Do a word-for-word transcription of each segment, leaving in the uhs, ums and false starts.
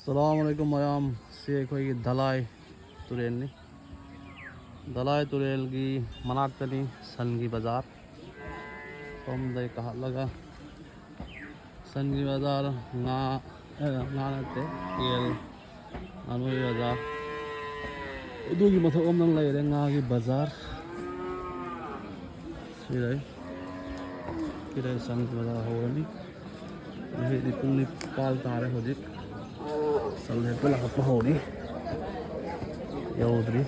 ꯑꯁꯂꯥꯃꯨ ꯑꯂꯥꯏꯀꯨꯝ ꯃꯌꯥꯝ꯫ ꯁꯤ ꯑꯩꯈꯣꯏꯒꯤ ꯙꯂꯥꯏ ꯇꯨꯔꯦꯜꯅꯤ꯫ ꯙꯂꯥꯏ ꯇꯨꯔꯦꯜꯒꯤ ꯃꯅꯥꯛꯇꯅꯤ ꯁꯟꯒꯤ ꯕꯖꯥꯔ꯫ ꯁꯣꯝꯗꯩ ꯀꯥꯈꯠꯂꯒ ꯁꯟꯒꯤ ꯕꯖꯥꯔ, ꯉꯥ, ꯑꯦ, ꯉꯥ ꯅꯠꯇꯦ, ꯌꯦꯟ, ꯉꯥꯅꯨꯒꯤ ꯕꯖꯥꯔ꯫ ꯑꯗꯨꯒꯤ ꯃꯊꯛ ꯑꯃꯗ ꯂꯩꯔꯦ ꯉꯥꯒꯤ ꯕꯖꯥꯔ꯫ ꯁꯤ ꯂꯩ꯫ ꯁꯤꯗ ꯁꯟ ꯕꯖꯥꯔ ꯍꯧꯔꯅꯤ꯫ ꯉꯁꯤꯗꯤ ꯄꯨꯡ ꯅꯤꯄꯥꯜ ꯇꯥꯔꯦ ꯍꯧꯖꯤꯛ꯫ ꯁꯟ ꯍꯦꯛꯇ ꯂꯥꯛꯄ ꯍꯧꯔꯤ꯫ ꯌꯧꯗ꯭ꯔꯤ꯫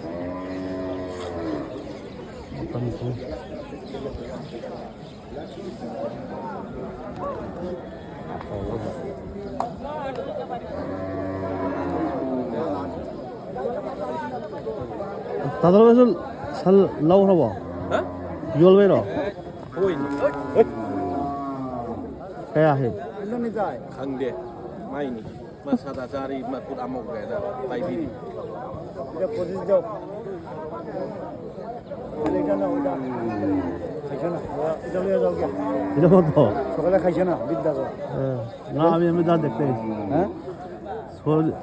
ꯃꯇꯝꯁꯨ꯫ ꯇꯥꯗꯔꯒꯁꯨ ꯁꯟ ꯂꯧꯈ꯭ꯔꯕꯣ? ꯍꯥ? ꯌꯣꯜꯂꯣꯏꯔꯣ? ꯍꯣꯏ꯫ ꯀꯌꯥ ꯍꯦꯛ? ꯈꯪꯗꯦ꯫ ꯃꯥꯏꯅꯤ꯫ ꯃꯁꯥꯗ ꯆꯥꯔꯤ ꯃꯈꯨꯠ ꯑꯃꯨꯛ ꯍꯥꯏꯅ ꯄꯥꯏꯕꯤꯔꯤ꯫ ꯁꯣꯀꯂꯦ ꯈꯥꯏꯁꯦꯅ, ꯕꯤꯠ ꯗꯥꯒ꯫ ꯉꯥ ꯑꯃ ꯌꯥꯝꯃꯤ ꯗꯥ ꯗꯦꯛꯇꯦ꯫ ꯍꯥ? ꯁꯣꯔ-,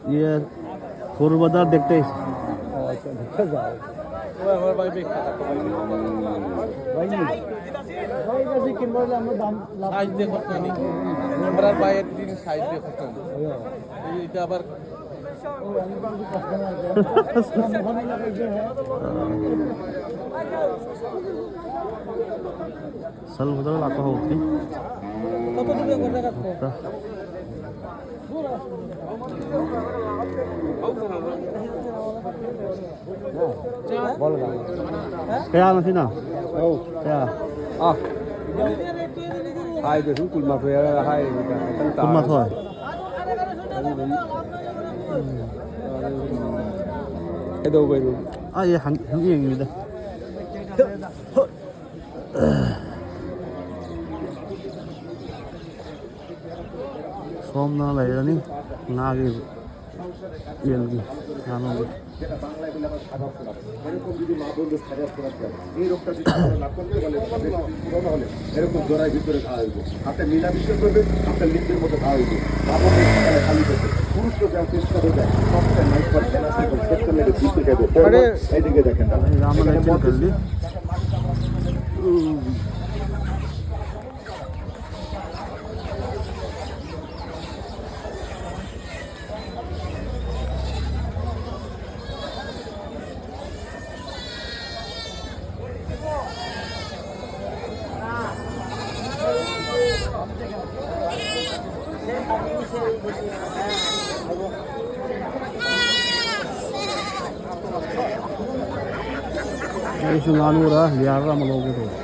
ꯌꯦ, ꯁꯣꯔ ꯕꯗꯥ ꯗꯦꯛꯇꯦ꯫ ꯑꯣ, ꯑꯆꯥ, ꯗꯦꯛꯇꯦ ꯖꯥꯎ꯫ ꯍꯣꯏ, ꯍꯣꯏ, ꯚꯥꯏ, ꯚꯥꯏ, ꯈꯥ ꯈꯥ ꯚꯥꯏ꯫ ꯚꯥꯏ, ꯚꯥꯏ, ꯁꯤ ꯀꯤꯝꯕꯔ ꯂꯥ ꯑꯃ ꯗꯥꯝ ꯂꯥ-꯫ ꯁꯥꯏꯖ ꯗꯦ ꯈꯣꯠꯄꯅꯤ꯫ ꯀꯤꯝꯕꯔ ꯚꯥꯏ, ꯇꯤꯟ ꯁꯥꯏꯖ ꯗꯦ ꯈꯣꯠꯄꯅꯤ꯫ ꯑꯌꯣ꯫ ꯑꯩ ꯏꯇꯥ ꯕꯔ-꯫ ꯑꯣ, ꯑꯅꯤ ꯕꯥꯔ ꯗꯤ ꯀꯁꯇꯃꯔ ꯗꯦ꯫ ꯁꯟ ꯐꯖꯅ ꯂꯥꯛꯄ ꯍꯧꯗ꯭ꯔꯤ꯫ ꯀꯌꯥꯅꯣ ꯁꯤꯅ? ꯑꯧ꯫ ꯀꯌꯥ? ꯑꯥ꯫ ꯍꯥꯏꯗꯣ ꯁꯨꯝ ꯀꯨꯟꯃꯥꯊꯣꯏ ꯍꯥꯏꯔꯒ ꯍꯥꯏꯔꯤꯅꯤꯗ, ꯈꯤꯇꯪ ꯇꯥꯔꯒ꯫ ꯀꯨꯟꯃꯥꯊꯣꯏ? ꯀꯩꯗꯧꯕꯩꯅꯣ? ꯑꯥ, ꯑꯩ ꯍꯪ-, ꯍꯪ ꯌꯦꯡꯉꯤꯗ꯫ ꯁꯣꯝꯅ ꯂꯩꯔꯅꯤ ꯉꯥꯒꯤ, ꯌꯦꯟꯒꯤ, ꯉꯥꯅꯨꯒꯤ꯫ এরকম যদি মা বন্ধু সাজা করা যায়, এই রোগটা যদি আমরা না করতে পারলে, তাহলে যদি পুরোনো হলে এরকম জরায় ভিতরে ঘা হইব, হাতে মিলামিশা করবে, আপনার লিপ্তির মতো ঘা হইব। মা বন্ধু সকালে খালি পেটে আরে, এই রাম লাইটটা জ্বললি। ꯑꯩꯁꯨ ꯉꯥꯅꯨꯔ ꯂꯤꯌꯥꯔ ꯑꯃ ꯂꯧꯒꯦ ꯇꯧꯕ꯫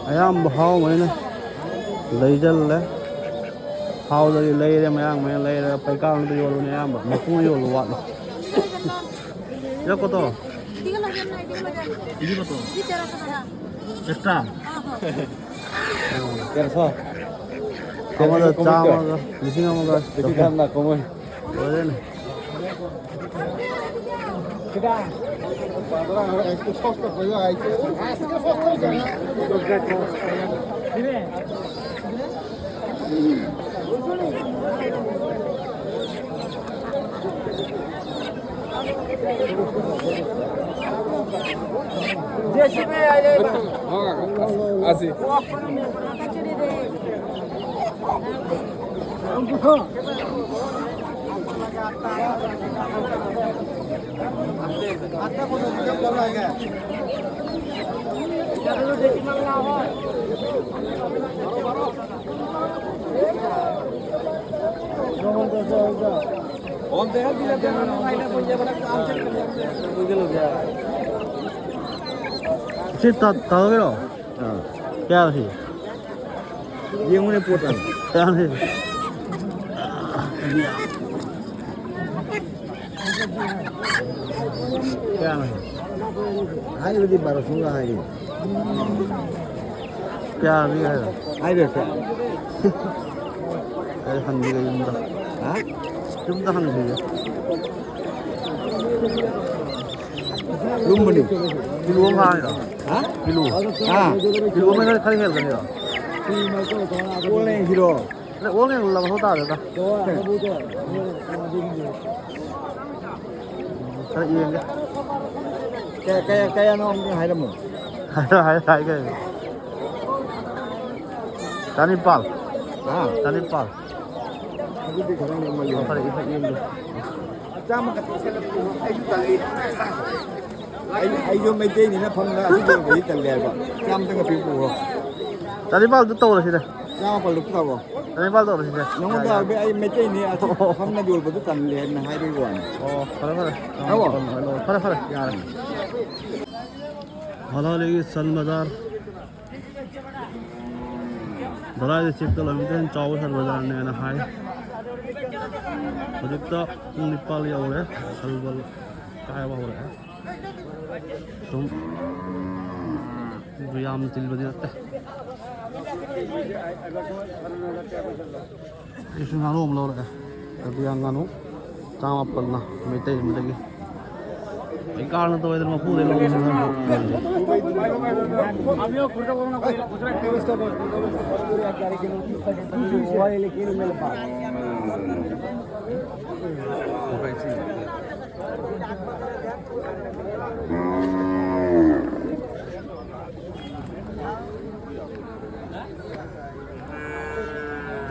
ꯑꯌꯥꯝꯕ ꯍꯥꯎꯉꯩꯅ ꯂꯩꯁꯤꯜꯂꯦ꯫ ꯍꯥꯎꯗꯗꯤ ꯂꯩꯔꯦ, ꯃꯌꯥꯡ ꯃꯌꯥꯡ ꯂꯩꯔꯦ, ꯄꯩꯀꯥ ꯑꯝꯇ ꯌꯣꯜꯂꯨꯅꯦ ꯑꯌꯥꯝꯕ꯫ ꯃꯄꯨ ꯌꯣꯜꯂꯨ ꯋꯥꯠꯂꯦ꯫ ꯌꯥ ꯀꯣꯇꯣ? ꯏꯗꯤ ꯀꯣꯇꯣ? ꯑꯦꯛꯁꯇ꯭ꯔꯥ? ꯀꯌꯥ ꯁꯣ? ꯑꯃꯗ ꯆꯥꯝꯃꯒ, ꯂꯤꯁꯤꯡ ꯑꯃꯒ ꯆꯥꯇ꯭ꯔꯦꯠ꯫ ꯂꯣꯏꯔꯦꯅꯦ꯫ ꯁꯤ ꯇ-, ꯇꯧꯔꯒꯦꯔꯣ? ꯑꯥ꯫ ꯀꯌꯥ ꯁꯤ? ꯌꯦꯡꯉꯨꯅꯦ ꯄꯣꯠꯇ꯫ ꯀꯌꯥ ꯁꯤ? ꯀꯌꯥꯅꯣ? ꯍꯥꯏꯕꯗꯤ ꯕꯥꯔꯣꯁꯣꯒ ꯍꯥꯏꯔꯤ꯫ ꯀꯌꯥ ꯄꯤ ꯍꯥꯏꯔꯣ? ꯍꯥꯏꯔꯣ ꯀꯌꯥ? ꯑꯩ ꯍꯟꯕꯤꯔꯦ ꯌꯨꯝꯗ꯫ ꯍꯥ? ꯌꯨꯝꯗ ꯍꯪꯈꯤꯒꯦ꯫ ꯂꯨꯝꯕꯅꯤ꯫ ꯀꯤꯂꯣ ꯑꯃ ꯍꯥꯏꯔꯣ? ꯍꯥ? ꯀꯤꯂꯣ꯫ ꯑꯥ꯫ ꯀꯤꯂꯣ ꯑꯃ ꯈꯔ ꯍꯦꯜꯂꯒꯅꯤꯗꯣ꯫ ꯀꯣꯜꯂꯦ ꯁꯤꯔꯣ꯫ ꯑꯗ ꯑꯣꯜ ꯌꯦꯡ ꯂꯧꯊꯣꯛ ꯇꯥꯔꯦꯗ꯫ ꯈꯔ ꯌꯦꯡꯒꯦ꯫ ꯀꯌꯥ, ꯀꯌꯥ, ꯀꯌꯥꯅꯣ ꯑꯝꯇ ꯍꯥꯏꯔꯝꯃꯣ꯫ ꯍꯥꯏꯔꯣ, ꯍꯥꯏꯔꯣ, ꯍꯥꯏꯒꯦ꯫ ꯆꯅꯤꯄꯥꯜ꯫ ꯍꯥ? ꯆꯅꯤꯄꯥꯜ꯫ ꯑꯗꯨꯗꯤ ꯈꯤꯇꯪ ꯂꯦꯝꯃꯜꯂꯤ꯫ ꯑꯣ, ꯐꯔꯦ, ꯏꯐ ꯌꯦꯡꯒꯦ꯫ ꯆꯥꯝꯃ ꯈꯛꯇ ꯄꯤꯁꯜꯂꯛꯄꯤꯌꯨ꯫ ꯑꯩꯁꯨ ꯇꯜꯂꯤ꯫ ꯑꯩ, ꯑꯩꯁꯨ ꯃꯩꯇꯩꯅꯤꯅ ꯐꯝꯗ ꯑꯁꯤ ꯌꯣꯟꯕꯗꯤ ꯇꯜꯂꯦ ꯍꯥꯏꯕ꯫ ꯆꯥꯝꯃꯇꯪꯒ ꯄꯤꯕꯤꯔꯛꯑꯣ꯫ ꯆꯅꯤꯄꯥꯜꯗꯨ ꯇꯧꯔꯁꯤꯗ꯫ ꯆꯥꯝꯃꯥꯄꯜ ꯂꯨꯄꯥ ꯇꯧꯔꯣ꯫ ꯆꯅꯤꯄꯥꯜ ꯇꯧꯔꯁꯤꯗ꯫ ꯅꯉꯣꯟꯗ ꯌꯥꯔꯦ, ꯌꯥꯔꯦ꯫ ꯍꯥꯏꯕ ꯑꯩ ꯃꯩꯇꯩꯅꯤ ꯑꯁꯤ ꯑꯣ, ꯑꯣ, ꯑꯣ꯫ ꯐꯝꯅ ꯌꯣꯟꯕꯗꯨ ꯇꯜꯂꯦ ꯍꯥꯏꯅ ꯍꯥꯏꯕꯒꯤ ꯋꯥꯅꯤ꯫ ꯑꯣ, ꯐꯔꯦ, ꯐꯔꯦ꯫ ꯇꯥꯃꯣ꯫ ꯐꯔꯦ, ꯐꯔꯦ, ꯌꯥꯔꯦ꯫ ꯍꯂꯥꯂꯤꯒꯤ ꯁꯟ ꯕꯖꯥꯔ꯫ ꯗꯣꯂꯥꯏꯗ ꯆꯤꯞꯇ ꯂꯣꯏꯃꯛꯇ ꯍꯦꯟꯅ ꯆꯥꯎꯕ ꯁꯟ ꯕꯖꯥꯔꯅꯦꯅ ꯍꯥꯏ꯫ ꯍꯧꯖꯤꯛꯇ ꯄꯨꯡ ꯅꯤꯄꯥꯜ ꯌꯧꯔꯦ꯫ ꯁꯟ ꯕꯖꯥꯔ ꯀꯥꯏꯕ ꯍꯧꯔꯛꯑꯦ꯫ ꯁꯨꯝ ꯌꯥꯝ ꯆꯤꯟꯕꯗꯤ ꯅꯠꯇꯦ꯫ ꯑꯩꯁꯨ ꯉꯥꯅꯨ ꯑꯃ ꯂꯧꯔꯛꯑꯦ꯫ ꯑꯗꯨ ꯌꯥꯝ ꯉꯥꯅꯨ ꯆꯥꯝꯃꯥꯄꯜꯅ ꯃꯩꯇꯩ ꯑꯃꯗꯒꯤ꯫ ꯑꯩ ꯀꯥꯔꯅ ꯇꯧꯋꯦꯗꯅ ꯃꯄꯨꯗꯩ ꯂꯧꯕꯁꯨ ꯅꯠꯇꯦ꯫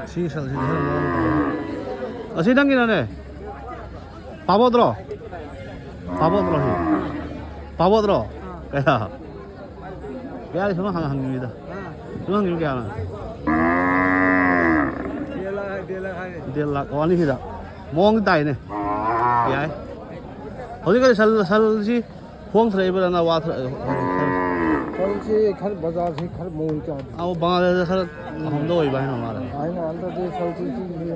ꯁꯤ ꯁꯟꯁꯤꯗꯤ ꯈꯔ ꯃꯑꯣꯡ ꯇꯧꯋꯦ꯫ ꯑꯁꯤ ꯅꯪꯒꯤꯔꯅꯦ? ꯄꯥꯕꯣꯗ꯭ꯔꯣ? ꯄꯥꯕꯣꯗ꯭ꯔꯣ ꯁꯤ? ꯄꯥꯕꯣꯗ꯭ꯔꯣ? ꯀꯌꯥ? ꯀꯌꯥꯗꯤ ꯁꯨꯝ ꯍꯪ-, ꯍꯪꯉꯤꯗ꯫ ꯁꯨꯝ ꯍꯪꯉꯤꯕ ꯀꯌꯥꯅꯣ? ꯗꯦ ꯂꯥꯈ, ꯑꯣ, ꯑꯅꯤꯁꯤꯗ꯫ ꯃꯑꯣꯡꯗꯤ ꯇꯥꯏꯅꯦ꯫ ꯌꯥꯏ꯫ ꯍꯧꯖꯤꯛꯀꯥꯟ ꯁꯟ, ꯁꯟꯁꯤ ꯍꯣꯡꯊꯔꯛꯏꯕ꯭ꯔꯥ ꯅꯠꯇ꯭ꯔꯒ ꯋꯥꯊꯔꯛꯏꯕ꯭ꯔꯥ? ꯁꯟꯁꯤ ꯈꯔ ꯕꯖꯥꯔꯁꯤ ꯈꯔ ꯃꯑꯣꯡ ꯆꯥꯗꯦ꯫ ꯑꯧ, ꯕꯪꯒ꯭ꯂꯥꯗꯦꯁꯇ ꯈꯔ ꯑꯍꯣꯡꯕ ꯑꯣꯏꯕ ꯍꯥꯏꯅ ꯃꯥꯜꯂꯦ꯫ ꯑꯩꯅ ꯍꯟꯗꯛꯇꯤ ꯁꯟꯁꯤ ꯀꯦ ꯖꯤ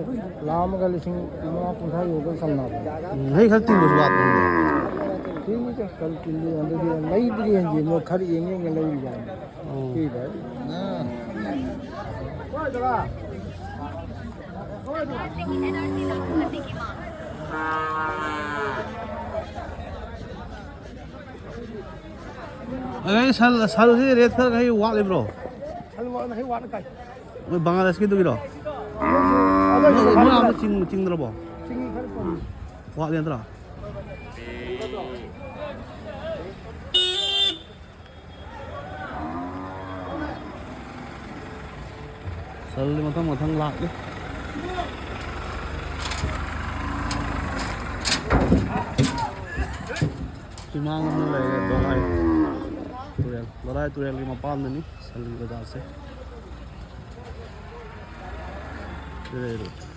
ꯂꯥꯈ ꯑꯃꯒ ꯂꯤꯁꯤꯡ ꯃꯉꯥ ꯀꯨꯟꯊ꯭ꯔꯥ ꯌꯧꯗꯧ ꯁꯟ ꯂꯥꯛꯑꯦ꯫ ꯎꯝ, ꯍꯩ ꯈꯔ ꯇꯤꯡꯕꯁꯨ ꯋꯥꯠꯄꯅꯤꯗ꯫ ꯇꯤꯡꯉꯤꯗ, ꯈꯔ ꯇꯤꯡꯉꯤ꯫ ꯑꯗꯨꯗꯤ ꯂꯩꯗ꯭ꯔꯤ ꯍꯧꯖꯤꯛ, ꯃꯣꯏ ꯈꯔ ꯌꯦꯡ ꯌꯦꯡꯉ ꯂꯩꯔꯤꯕ꯫ ꯑꯣ꯫ ꯄꯤꯕ꯫ ꯑꯗꯩ ꯁꯟ, ꯁꯟꯁꯤ ꯔꯦꯠ ꯈꯔ ꯈꯔ ꯋꯥꯠꯂꯤꯕ꯭ꯔꯣ? ꯁꯟ ꯋꯥꯠꯂꯤ, ꯍꯩ ꯋꯥꯠꯂꯤ ꯀꯥꯏ꯫ ꯃꯣꯏ ꯕꯪꯒ꯭ꯂꯥꯗꯦꯁꯀꯤꯗꯨꯒꯤꯔꯣ? ꯑꯗꯨ ꯃꯣꯏ, ꯃꯣꯏ ꯍꯩ ꯑꯥꯗ ꯆꯤꯡ-, ꯆꯤꯡꯗ꯭ꯔꯕꯣ? ꯆꯤꯡ ꯈꯔ ꯄꯣꯝꯃꯤ꯫ ꯋꯥꯠꯂꯤ ꯅꯠꯇ꯭ꯔꯣ? ꯁꯟꯗꯤ ꯃꯊꯪ ꯃꯊꯪ ꯂꯥꯛꯂꯤ꯫ ꯁꯤꯃꯥꯡ ꯑꯃ ꯂꯩꯔꯦ, ꯗꯣꯔꯥꯏ ꯇꯨꯔꯦꯜ꯫ ꯗꯣꯔꯥꯏ ꯇꯨꯔꯦꯜꯒꯤ ꯃꯄꯥꯟꯗꯅꯤ ꯁꯟꯒꯤ ꯕꯖꯥꯔꯁꯦ꯫ ꯁꯤ ꯂꯩꯔꯦ꯫